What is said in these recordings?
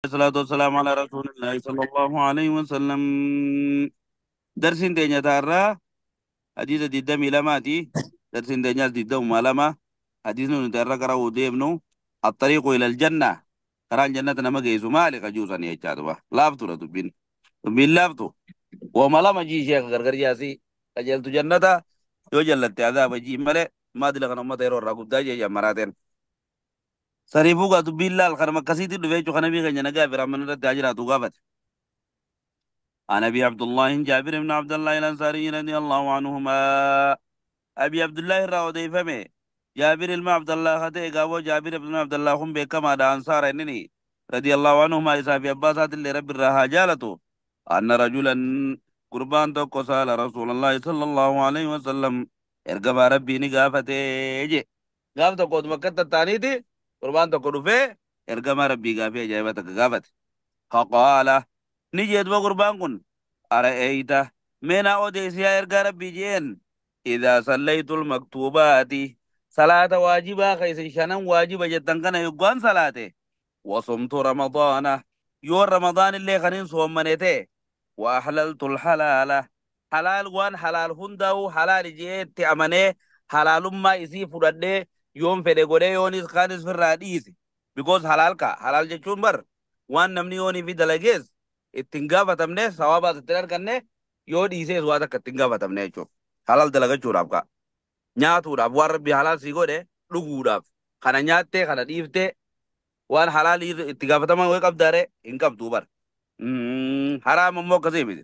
الصلاة والسلام على رسول الله صلى الله عليه وسلم. درس دنيا تارا حديث ديدمي لماتي درس دنيا ديدم لما حديث نترى كراو ديمنو الطريق إلى الجنة كران جنة نما جيزو مالك جوزا نيجادوا لافتو دبين دبين لافتو وما لما جي شيخ غرغر جاسي أجلت جنة يو جلت عذاب جي ملي ما دلغ نمت يرو راقب داجي يا مراتين saniifuu gaa dubbiin laal kanuma akkasiitti dhufe jechuun kana beekan jana gaafira mana irratti haa jiraatu gaafate. عن أبي عبد الله جابر بن عبد الله الأنصاري رضي الله عنهما أبي عبد الله الراودي فمي جابر بن عبد الله خطي قابو جابر بن عبد الله هم بكما دا أنصار إنني رضي الله عنهما إسا في أباسات اللي رب الرها جالته أن رجلا قربان توكو سأل رسول الله صلى الله عليه وسلم ارقب ربي نقافته قافته قد مكة التانيتي قربان tokko dhufee ergama rabbii gaafii ajaa'iba takka gaafate. Faqaala ni jee duba gurbaan kun ara'eeyta mee naa odeessi yaa ergaa rabbii jeen idaa sallaytul maktuubaati salaata waajibaa keessa shanan waajiba jettan kana yoggaan salaate wasumtu ramadaana yoo ramadaan illee kanin soommane ta'e wa ahlaltul halaala halaal waan halaal hundaa'u halaal jeetti amanee halaalummaa isii fudhadhee yoon fedhe godhee yoonis kaanis firraa dhiise because halaal ka halaal jechuun bar waan namni yoonii fi dalagees ittiin gaafatamne sawabaas ittiin arganne yoo dhiisees waan takka ittiin gaafatamne jechuudha. Halaal dalagachuudhaaf ka nyaatuudhaaf waan rabbi halaal sii godhe dhuguudhaaf kana nyaattee kana dhiiftee waan halaal itti gaafataman way qabdaare hin qabdu bar. Haraam immoo akkasii miti.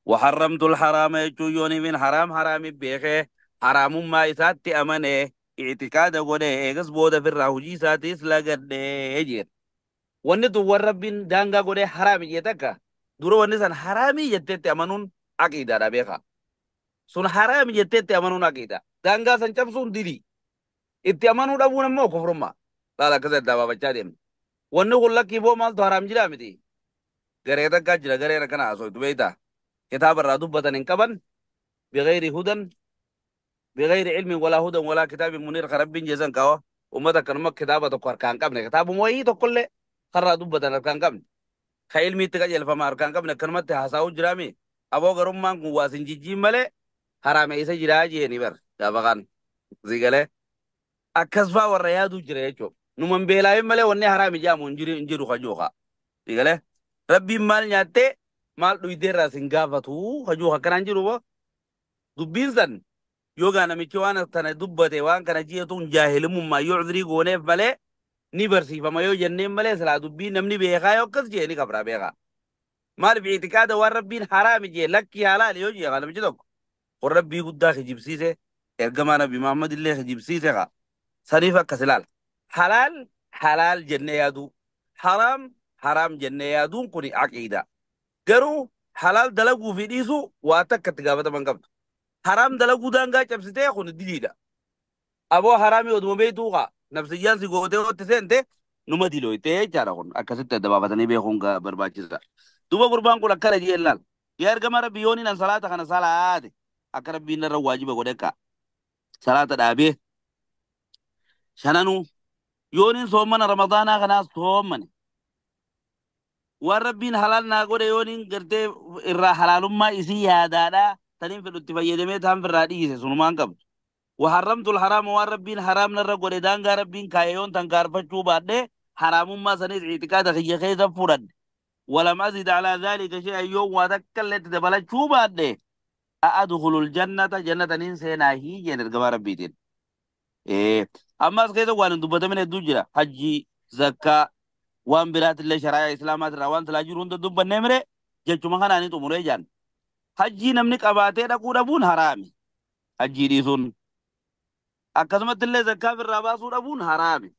وحرمت الحرام jechuun yoonii fi haraam haraami beekee haraamummaa isaatti amanee اعتقاد godhe eegas booda firraa hojii isaatiis lagadhee jedhe. Wanni tun warra rabbiin daangaa godhee haraami jee takka dura wanni san haraamii jetteetti amanuun aqiidaadha beekaa. Sun haraami jetteetti amanuun aqiida. Daangaa san cabsuun didi. Itti amanuu dhabuun immoo kufrummaa. Laala akkas addaa baafachaa deemna. Wanni kun lakkii boo maaltu haraam jiraa miti. Garee takkaa jira gareen akkana haasoftu beektaa. Kitaaba irraa dubbatan hin qaban. بغير هدى بغير علم ولا هدى ولا كتاب منير خرب جزن كوا وما كان ما كتابة تقر كان قبل كتاب موي تقول خرا دبة كان قبل خيل ميت كجل فما كان قبل كان ما تحساو جرامي أبو غرم ما قواسين جي ملء حرام إيسا جراجي نبر دابغان زيغله أكسفا والرياض جريجو نمن بلاي ملء وني حرام جامون جري انجرو خجوخا زيغله ربي مال نياتي مال دويدر سنغافتو خجوخا كان جرو dubbiin san yoo namichi waan tana dubbate waan kana ji'atuun jaahilummaa yoo cudrii gooneef malee ni barsiifama yoo jenneen malee silaa dubbiin namni beekaa yoo akkas jee ni kabraa beekaa. Maaliif itiqaada waan rabbiin haraami jee lakkii halaali yoo jee namichi tokko kun rabbii guddaa kijibsiise ergamaa nabi Muhammad illee kijibsiise kaa saniif akkas ilaala. Halaal halaal jennee yaaduu haraam haraam jennee yaaduun kun aqiida. Garuu halaal dalaguu fi dhiisuu waa takka itti gaafataman qabdu. Haram dalaguu daangaa cabsitee kun didiidha. Aboo haraamii oduma beektuu kaa nafsiyyaan si gootee ootti seente numa dilooytee jechaadha kun akkasitti adda baafatanii beekuun barbaachisa. Duuba gurbaan kun akkana jee laal. Yaa ergama rabbi yoon inni salaata kana salaate akka rabbiin irra waajiba godhe kaa salaata dhaabee shananuu yoon inni soomana ramadaanaa kanaas soomane waan rabbiin halaal naa godhe yoon inni gartee irraa halaalummaa isii yaadaadhaa. تنين في الاتفاقية تام في الرئيس سنمان قبل وحرمت الحرام والربين حرام نرى قردان ربين كايون تنكار فتشو بعد حرام ما سنيت اعتقاد خي خي فرد ولم أزد على ذلك شيئا يوم وتكلت دبلت شو بعد أدخل الجنة جنة ننسينا هي جنة قبار ربيتين إيه أما كذا وان دبت من الدجرة حجي زكاة وان برات اللي شرائع إسلامات روان تلاجرون دب النمرة جت مخنا نتو مريجان hajjii namni qabaatee dhaquu dhabuun haraami. Hajjii dhiisuun. Akkasumatti illee zakkaa irraa baasuu dhabuun haraami.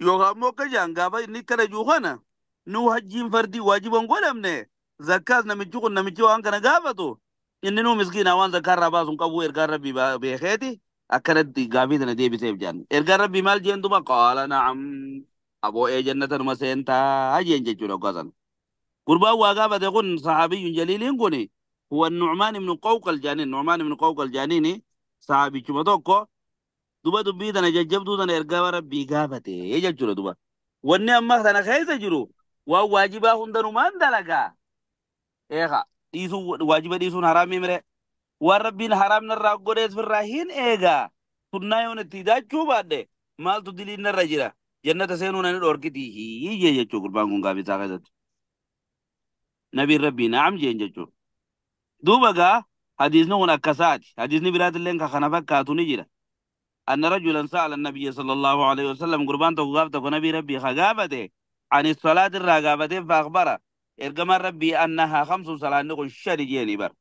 Yookaan immoo akka jaan gaafa inni kana jiru kana nu hajjiin fardii waajiba hin godhamne zakkaas namichi kun namichi waan kana gaafatu inni nuu miskiina waan zakkaa irraa baasuun qabu ergaan rabbii beekeeti akkanatti gaafii tana deebiseef jaan. Ergaan rabbii maal jeen duba qaala na'am aboo ee jannata numa seentaa jeen jechuudha akkasana. قربان وقابة يقول صحابي جليل يقول هو النعمان بن قوقل جانين نعمان بن قوقل جانيني صحابي كما توكو دوبا دبي دنا ججب دنا إرجع ربي قابته يجب دوبا Wanni amma tana keessa jiru waan waajibaa hundanumaan dalagaa. Eegaa dhiisuu waajiba dhiisuun haraamii mire. Waan Rabbiin haraam narraa godhees firraa hin eegaa. Sunnaa yoon itti hidaachuu baadhe maaltu diliin narra jira. Jannata seenuu nani dhorkitii hiyyee jechuu gurbaan kun gaafii isaa keessatti. Nabiin Rabbii na'am jeen jechuudha. Duuba gaa hadiisni kun akkasaati. Hadiisni biraatillee kan kana fakkaatu ni jira. أن رجلا سأل النبي صلى الله عليه وسلم قربان تقافته نبي ربي خقافته عن الصلاة الرقابة فأخبره إرقم ربي أنها 5 صلاة نقول شرجين بر.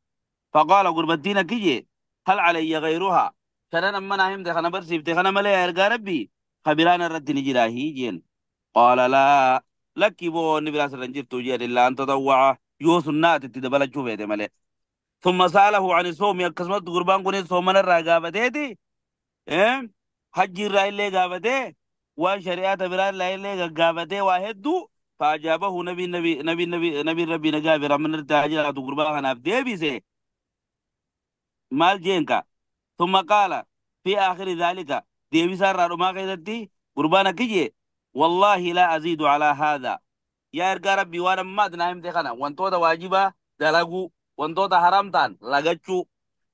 فقال قربتين كيجي هل علي غيرها؟ كان من أهم دخنا برسيب دخنا ملي إرقى ربي خبران الرد نجراهي جين. قال لا لك بو نبراس الرنجر توجيه إلا أن تطوع يوسف النات تدبل شوفه ملي. ثم سأله عن الصوم يقسمت قربان كوني صومنا الرقابة دي حج الرأي اللي قابته وشريعة بران لا اللي قابته واحد فأجابه نبي نبي نبي نبي نبي ربي نجاب من التاجر قربان أنا بيسي مال جينكا. ثم قال في آخر ذلك ديبي سار ما قيدتي قربان كيجي والله لا أزيد على هذا يا إرجع ربي وأنا ما دنايم دخنا وانتو ده واجبة دلقو وانتو ده حرام تان لقتشو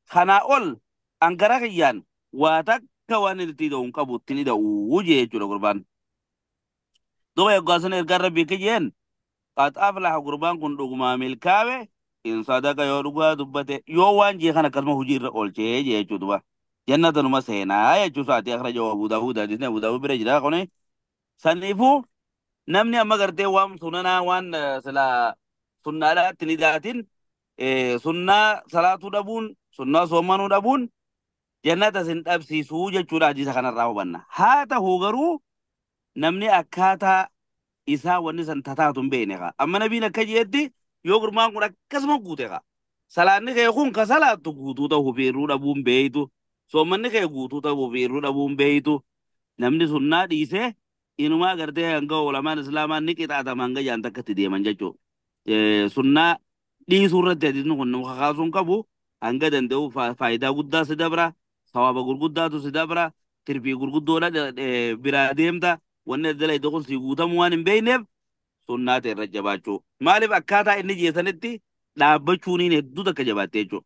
خنا أول أنكرخيان واتك وان التي دون قبوتني دا وجه جل قربان دو يقاسن إرجع ربي كيجين قد أفلح قربان كن رغما ملكاوي إن صدق يورغا دبته يو وان جي خنا كلمة هجير أول شيء جي جدوا جنة نما سينا يا جوساتي أخرجه أبو داود حديثنا أبو داود برجلا قني سنيفو نمني أما قرتي وام سننا وان سلا سنة لا تنيداتين سنة صلاة دبون سنة صومان دبون جنة سنت أبسي سوجة شورا حديث خنا راهو بنا هذا هو غرو نمني أكاتا إسا ونسان تتاتم بينها أما نبينا كجيتي yoo gurmaan kun akkasuma guute kaa salaanni kee kun ka salaattu guutuu ta'uu fi irruu dhabuun beeytu soommanni kee guutuu ta'uu fi irruu dhabuun beeytu namni sunnaa dhiisee inumaa gartee hanga ulamaan islaamaa ni qixaatama hanga jaan takkatti deeman jechuudha. Sunnaa dhiisuu irratti hadiisni kun nama kakaasuun qabu hanga danda'u faayidaa guddaa si dabra sawaaba gurguddaatu si dabra tirfii gurguddoodha biraa deemta wanni adda kun si guutamuu waan hin beekneef sunnaa ta'e irra jabaachuu. Maaliif akkaataa inni jeesanitti dhaabbachuuniin hedduu takka jabaatte jechuudha.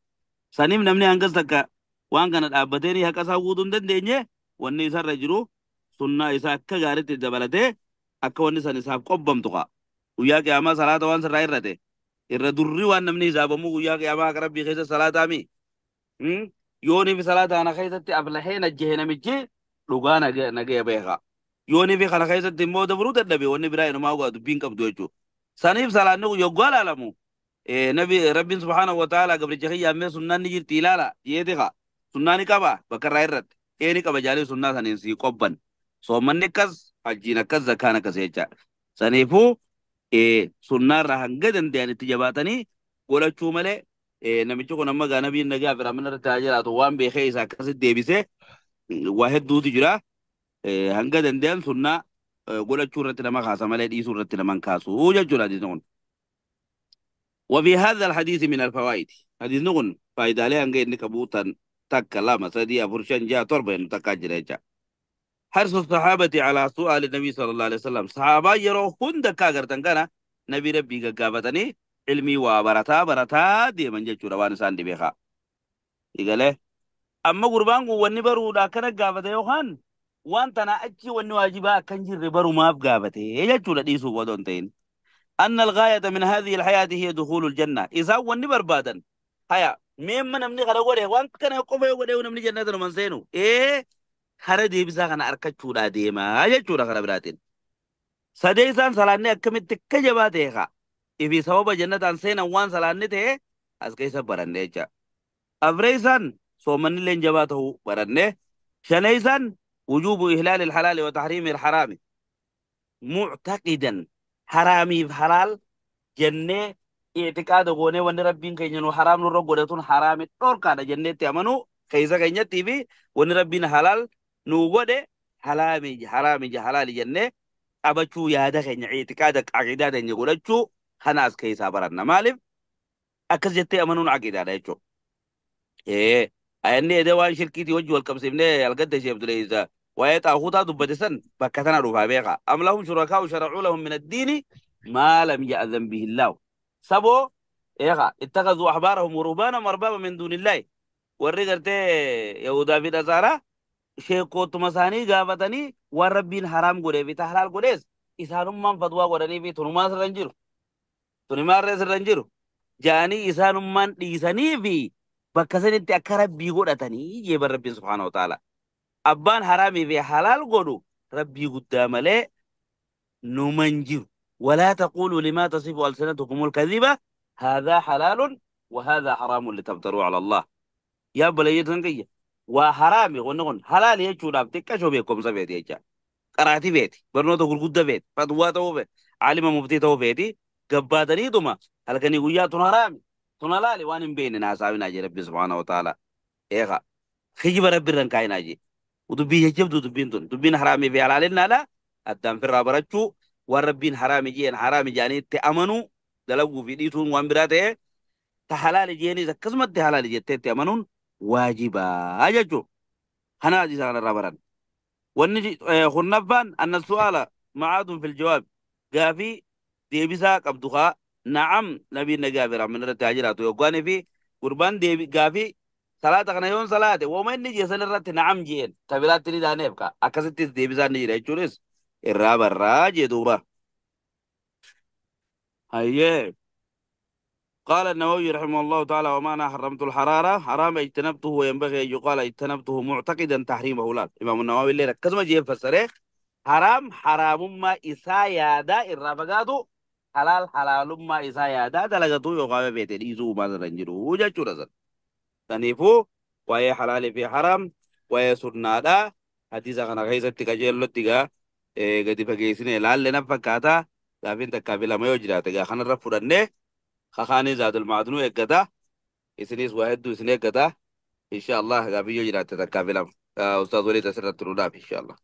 Saniif namni hangas takka waan kana dhaabbatee haqa isaa guutuu hin dandeenye wanni isarra jiru sunnaa isaa akka gaariitti dabalatee akka wanni san isaaf qobbamtu qa'a. Guyyaa qiyaamaa salaata waan sirraa irrate irra durri waan namni hisaabamuu guyyaa qiyaamaa akka rabbii keessa salaataami. Yooniif salaata kana keessatti aflahee najjahe namichi dhugaa nagaya beeka. Yoonii fi kana keessatti immoo dabruu dadhabe wanni biraa inumaa dhugaa dubbiin qabdu jechuudha. Saniif salaanni yoggaa laalamu nabi rabbiin subhaanahu wa ta'ala gabricha kiyya ammee sunnaan ni jirti ilaala jeeti kaa sunnaa ni qaba bakka irraa irratti ee ni qaba jaalee sunnaa saniin sii qobban soommanni akkas hajjiin akkas zakkaan akkas jecha. Saniifuu sunnaa irraa hanga danda'an itti jabaatanii godhachuu malee namichi kun amma gaa nabiin nagaa fi ramina irratti haa jiraatu waan beekee isaa akkasitti deebisee waa hedduutu jira. Hanga danda'an sunnaa godhachuu irratti nama kaasa malee dhiisuu irratti nama hin kaasu jechuudha hadiisni kun. وفي هذا الحديث من الفوائد حديث نقول فائدة عليه أنك إنك بوتان تك لما سدي فرشان جاء تربة إنه تكاجر حرص الصحابة على سؤال النبي صلى الله عليه وسلم صحابة يرو هند كاغرتن كان نبي ربي قابتني علمي وبرتا برتا دي من جچو روان سان دي بيخا يقال أما قربان وني برو دا كان قابته يوخان وان تنا أجي وني واجبا كان جر برو ما قابته يجچو لديسو ودونتين أن الغاية من هذه الحياة هي دخول الجنة إذا وني بربادا هيا مين نمني غدا غوري وان كان يقوم يغوري ونمني جنة من سينو إيه خرا ديبسا كان أركچودا ديما يجچودا خرا براتين سديسان سلاني أكمت كجبا تيخا إفي سبب جنة سينا وان سلاني تي أسكيسا برنده جا أفريسان سومن لين جباته برنده شنيسان وجوب إهلال الحلال وتحريم الحرام معتقدا حرامي حلال جنة اعتقاد غونه ون ربين كينو حرام نور غودتون حرامي دوركا جنة تامنو كيسا كينيا تيفي ون ربين حلال نو غوده حرامي حرامي حلال جنة أبچو يادا كينيا اعتقاد عقيدة دنيا غودچو خناس كيسا برنا مالف أكس جتة أمنون عقيدة دايچو إيه أني إذا وان شركتي وجه والكم سيمني القد شيء بدري إذا Waa'ee xaahuutaa dubbate san bakka tana dhufaa beekaa. Am lahum shurakaa'u sharacuu lahum min addiini maa lam ya'zan bihi illaahu. Saboo eegaa ittakhadhuu ahbaarahum wa ruhbaanahum arbaaba min duunillaahi. Warri gartee Yahudaa fi Nasaaraa sheekkootuma isaanii gaafatanii waan Rabbiin haraam godhee fi halaal godhees isaanummaan fatwaa godhanii fi tunumaa sirra hin jiru. Tunimaa irra sirra hin jiru. Ja'anii isaanummaan dhiisanii fi bakka sanitti akka Rabbii godhatanii jeeban Rabbiin subhaanahu wa ta'ala. Abbaan haraamii fi halaal godhu Rabbii guddaa malee numan jiru. ولا تقولوا لما تصف ألسنتكم الكذبة هذا حلال وهذا حرام لتفتروا على الله. يا بلي تنقية وحرامي ونقول حلال يجوا تكشوا بكم سبيت يجا قراتي بيتي برنوتو غرغدة بيت فتوى تو بيت عالم مفتي تو بيتي قبادني دوما هل كان يقول يا تنهرامي تنلالي وان بين ناس عاوين ربي سبحانه وتعالى إيغا خجب ربي رنكاين أجي ودبي يجب دبين تون دبين حرامي في حلالنا لا أدام في الرابرتشو والربين حرامي جين حرامي جاني تأمنوا دلقوا في ديتون وان براته تحلال جيني زكزمت تحلال جيتي تأمنون واجبا أججو هنا عزيز على الرابران والنجي خنفان أن السؤال معاد في الجواب قافي ديبسا قبضها نعم نبي نجابر من التاجرات ويقاني في قربان ديبي قافي صلاة غنيون صلاة وما نجي سنرت نعم جين تبلات تريد أن أكست ديبسا نجي رجولس الرابر راجي دوبا هيا. قال النووي رحمه الله تعالى ومعنى حرمت الحرارة حرام اجتنبته وينبغي أن يقال اجتنبته معتقدا تحريمه. لا إمام النووي اللي ركز ما جيب فسره حرام حرام ما إسايا الرافقاتو حلال حلال ما إسايا دا دلقتو يقام بيت إيزو ما رنجرو وجا رزل تنيفو وهي حلال في حرام وهي سنة دا حديثة غنا غيزة تكجيل لتغا قد فقيسين لال لنا فكاتا لافين تكافي لما يجرى تغا خنا رفضنه خخاني زاد المعدنو يقتا إسنيس واحد دو إسنين يقتا إن شاء الله غابي يجرى تكافي لما أستاذ وليد أسرة الروداب إن شاء الله.